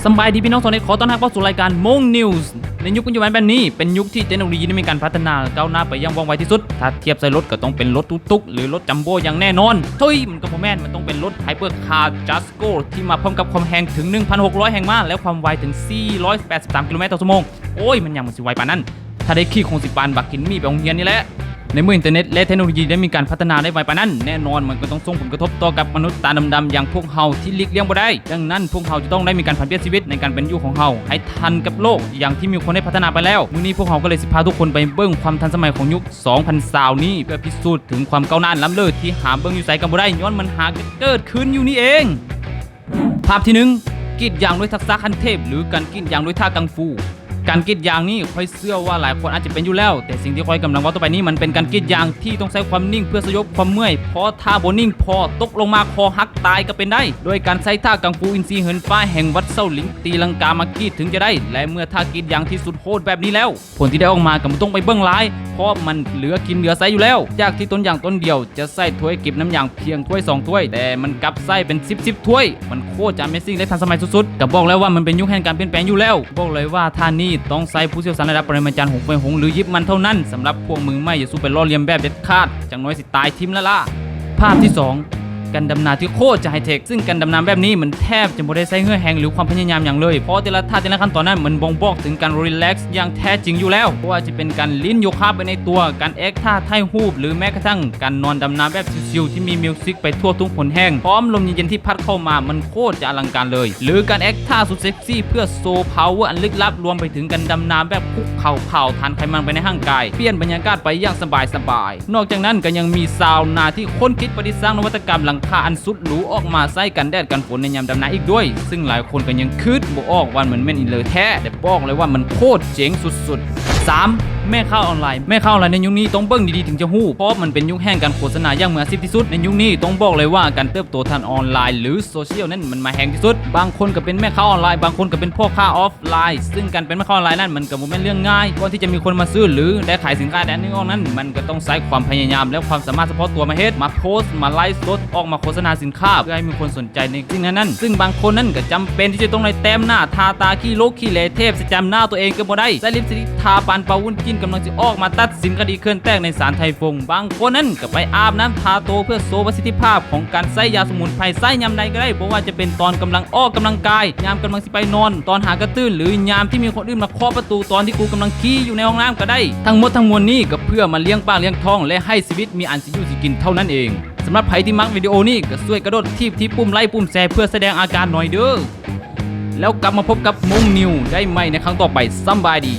ສຳບາຍດີພີ່ນ້ອງຊາວເນັດ, ຂໍຕ້ອນຮັບເຂົ້າສູ່ລາຍການມົ້ງນິວສ໌. ໃນຍຸກປັດຈຸບັນແບບນີ້ ເປັນຍຸກທີ່ເຕັກໂນໂລຢີໄດ້ມີການພັດທະນາກ້າວໜ້າໄປຢ່າງວ່ອງໄວທີ່ສຸດ. ຖ້າທຽບໃສ່ລົດກໍຕ້ອງເປັນລົດຕຸກໆ ຫຼືລົດຈັມໂບ້ຢ່າງແນ່ນອນ. ເຮີ້ຍ ມັນກໍບໍ່ແມ່ນ, ມັນຕ້ອງເປັນລົດໄຮເປີຄາຣ໌ຈັສໂກ ທີ່ມາພ້ອມກັບຄວາມແຮງເຖິງໜຶ່ງພັນຫົກຮ້ອຍແຮງມ້າ ແລະ ຄວາມໄວເຖິງສີ່ຮ້ອຍແປດສິບສາມກິໂລແມັດຕໍ່ຊົ່ວໂມງ. ໂອ້ຍ ມັນຫຍັງມັນຊິໄວປານນັ້ນ? ຖ້າໄດ້ຂີ່ຄົງຊິປານບັກກິນໝີ່ໄປໂຮງຮຽນນີ້ແຫຼະ. ໃນເມື່ອອິນເຕີເນັດ ແລະ ເທັກໂນໂລຢີໄດ້ມີການພັດທະນາໄດ້ໄວປານນັ້ນ, ແນ່ນອນມັນກໍຕ້ອງສົ່ງຜົນກະທົບຕໍ່ກັບມະນຸດຕາດຳໆຢ່າງພວກເຮົາທີ່ຫຼີກລ່ຽງບໍ່ໄດ້. ດັ່ງນັ້ນ ພວກເຮົາຈະຕ້ອງໄດ້ມີການຜັນປ່ຽນຊີວິດໃນການເປັນຢູ່ຂອງເຮົາໃຫ້ທັນກັບໂລກຢ່າງທີ່ມີຄົນໄດ້ພັດທະນາໄປແລ້ວ. ມື້ນີ້ພວກເຮົາກໍເລີຍຊິພາທຸກຄົນໄປເບິ່ງຄວາມທັນສະໄໝຂອງຍຸກສອງພັນຊາວນີ້ ເພື່ອພິສູດເຖິງຄວາມກ້າວໜ້າລ້ຳເລີທີ່ຫາເບິ່ງຢູ່ໃສກໍບໍ່ໄດ້ ຍ້ອນມັນຫາກະເກີດຂຶ້ນຢູ່ນີ້ເອງ. ພາບທີໜຶ່ງ ກຣີດຢາງດ້ວຍທັກສະຂັ້ນເທບ ຫຼື ການກຣີດຢາງດ້ວຍທ່າກັງຟູ. ການກຣີດຢາງນີ້ ຂ້ອຍເຊື່ອວ່າຫຼາຍຄົນອາດຈະເປັນຢູ່ແລ້ວ, ແຕ່ສິ່ງທີ່ຂ້ອຍກຳລັງເວົ້າຕໍ່ໄປນີ້ ມັນເປັນການກຣີດຢາງທີ່ຕ້ອງໃຊ້ຄວາມນິ່ງເພື່ອສະຫຍົບຄວາມເມື່ອຍ, ເພາະຖ້າບໍ່ນິ່ງພໍຕົກລົງມາຄໍຫັກຕາຍກໍເປັນໄດ້. ໂດຍການໃຊ້ທ່າກັງຟູອິນຊີເຫີນຟ້າແຫ່ງວັດເຊົາຫຼີງຕີລັງກາມາກຣີດເຖິງຈະໄດ້, ແລະ ເມື່ອຖ້າກຣີດຢາງທີ່ສຸດໂຫດແບບນີ້ແລ້ວ ຜົນທີ່ໄດ້ອອກມາກໍບໍ່ຕ້ອງໄປເບິ່ງຫຼາຍ, ເພາະມັນເຫຼືອກິນເຫຼືອໃຊ້ຢູ່ແລ້ວ. ຈາກທີ່ຕົ້ນຢາງຕົ້ນດຽວຈະໃຊ້ຖ້ວຍເກັບນ້ຳຢາງພຽງຖ້ວຍສອງຖ້ວຍ, ແຕ່ມັນກັບໃຊ້ເປັນສິບສິບຖ້ວຍ. ມັນໂຄດຈະ Amazing ແລະ ທັນສະໄໝສຸດໆ. ກໍບອກແລ້ວວ່າມັນເປັນຍຸກແຫ່ງການປ່ຽນແປງຢູ່ແລ້ວ. ບອກເລີຍວ່າທ່ານນີ້ຕ້ອງໃຊ້ຜູ້ຊ່ຽວຊານລະດັບປະລິມາຈານຫົງເຟຍຫົງ ຫຼື ຢິບມັນເທົ່ານັ້ນ. ສຳລັບພວກມືໃໝ່ ຢ່າສູ່ໄປລໍ້ລຽນແບບເດັດຂາດ, ຈັ່ງໜ້ອຍຊິຕາຍຖິ້ມລະລາ. ພາບທີສອງ ກັນດຳນາທີ່ໂຄດຈະໄຮເທັກ, ຊຶ່ງກັນດຳນາແບບນີ້ມັນແທບຈະບໍ່ໄດ້ໃຊ້ເຫື່ອແຮງ ຫຼື ຄວາມພະຍາຍາມຫຍັງເລີຍ, ເພາະແຕ່ລະທ່າແຕ່ລະຂັ້ນຕອນນັ້ນ ມັນບົ່ງບອກເຖິງການຣີແລັກສ໌ຢ່າງແທ້ຈິງຢູ່ແລ້ວ, ບໍ່ວ່າຈະເປັນການຫຼິ້ນໂຍຄະໄປໃນຕົວ, ການແອກທ່າຖ່າຍຮູບ ຫຼື ແມ້ກະທັ້ງການນອນດຳນາແບບຊິວໆ ທີ່ມີມິວສິກໄປທົ່ວທຸກຫົນແຫ່ງ ພ້ອມລົມເຢັນໆທີ່ພັດເຂົ້າມາ, ມັນໂຄດຈະອະລັງການເລີຍ. ຫຼື ການແອກທ່າສຸດເຊັກຊີເພື່ອໂຊພາວເວີອັນລຶກລັບ, ລວມໄປເຖິງການດຳນາແບບຄຸກເຂົາເຜົາທານໄຂມັນໄປໃນຮ່າງກາຍ, ປ່ຽນບັນຍາກາດໄປຢ່າງສະບາຍໆ. ນອກຈາກນັ້ນກໍຍັງມີຊາວນາທີ່ຄົ້ນຄິດປະດິດສ້າງນະວັດຕະກຳຫຼັງຄາອັນສຸດຫຼູອອກມາໃຊ້ກັນແດດກັນຝົນໃນຍາມດຳນາອີກດ້ວຍ, ຊຶ່ງຫຼາຍຄົນກໍຍັງຄິດບໍ່ອອກວ່າມັນແມ່ນອີ່ຫຼີແທ້, ແຕ່ບອກເລີຍວ່າມັນໂຄດເຈັງສຸດໆ. ສາມ ແມ່ຄ້າອອນລາຍ. ແມ່ຄ້າອອນລາຍໃນຍຸກນີ້ຕ້ອງເບິ່ງດີໆເຖິງຈະຮູ້, ເພາະມັນເປັນຍຸກແຫ່ງການໂຄສະນາຢ່າງມືອາຊີບທີ່ສຸດ. ໃນຍຸກນີ້ຕ້ອງບອກເລີຍວ່າການເຕີບໂຕທາງອອນລາຍ ຫຼື ໂຊຊຽວນັ້ນມັນມາແຮງທີ່ສຸດ. ບາງຄົນກໍເປັນແມ່ຄ້າອອນລາຍ, ບາງຄົນກໍເປັນພໍ່ຄ້າອອຟ ລາຍ, ຊຶ່ງການເປັນແມ່ຄ້າອອນລາຍນັ້ນ ມັນກໍບໍ່ແມ່ນເລື່ອງງ່າຍ. ກ່ອນທີ່ຈະມີຄົນມາຊື້ ຫຼື ໄດ້ຂາຍສິນຄ້າໃດອັນໜຶ່ງອອກນັ້ນ, ມັນກໍຕ້ອງໃຊ້ຄວາມພະຍາຍາມ ແລະ ຄວາມສາມາດສະເພາະຕົວມາເຮັດ, ມາໂພສ, ມາໄລຟ໌ສົດ, ອອກມາໂຄສະນາສິນຄ້າ ເພື່ອໃຫ້ມີຄົນສົນໃຈໃນສິ່ງນັ້ນໆ. ຊຶ່ງບາງຄົນນັ້ນກໍຈຳເປັນທີ່ຈະຕ້ອງໄດ້ແຕ້ມໜ້າ, ທາຕາ, ຂີ້ລົກຂີ້ເຫຼ, ເທບສະຈຳໜ້າຕົວເອງກໍບໍ່ໄດ້, ໃຊ້ລິບສະຕິກທາປານເປົ່າວຸ້ນຈິ້ນກຳລັງຊິອອກມາຕັດສິນຄະດີເຄື່ອນແຕກໃນສານໄທຟົງ. ບາງຄົນນັ້ນກໍໄປອາບນ້ຳທາໂຕເພື່ອໂຊປະສິດທິພາບຂອງການໃຊ້ຢາສະໝຸນໄພ, ໃຊ້ຍາມໃດກໍໄດ້, ບໍ່ວ່າຈະເປັນຕອນກຳລັງອອກກຳລັງກາຍ, ຍາມກຳລັງ ໄປນອນ, ຕອນຫາກະຕື່ນ ຫຼື ຍາມທີ່ມີຄົນອື່ນມາເຄາະປະຕູຕອນທີ່ກູກຳລັງຂີ້ຢູ່ໃນຫ້ອງນ້ຳກໍໄດ້. ທັງໝົດທັງມວນນີ້ກໍເພື່ອມາລ້ຽງປາກລ້ຽງທ້ອງ ແລະ ໃຫ້ຊີວິດມີອັນຊິຢູ່ຊິກິນເທົ່ານັ້ນເອງ. ສຳລັບໃຜທີ່ມັກວິດີໂອນີ້ ກໍຊ່ວຍກະໂດດຖີບທີ່ປຸ່ມໄລ ປຸ່ມແຊ ເພື່ອສະແດງອາການໜ້ອຍເດີ. ແລ້ວກັບມາພົບກັບມົ້ງນິວໄດ້ໃໝ່ໃນຄັ້ງຕໍ່ໄປ. ສຳບາຍດີ.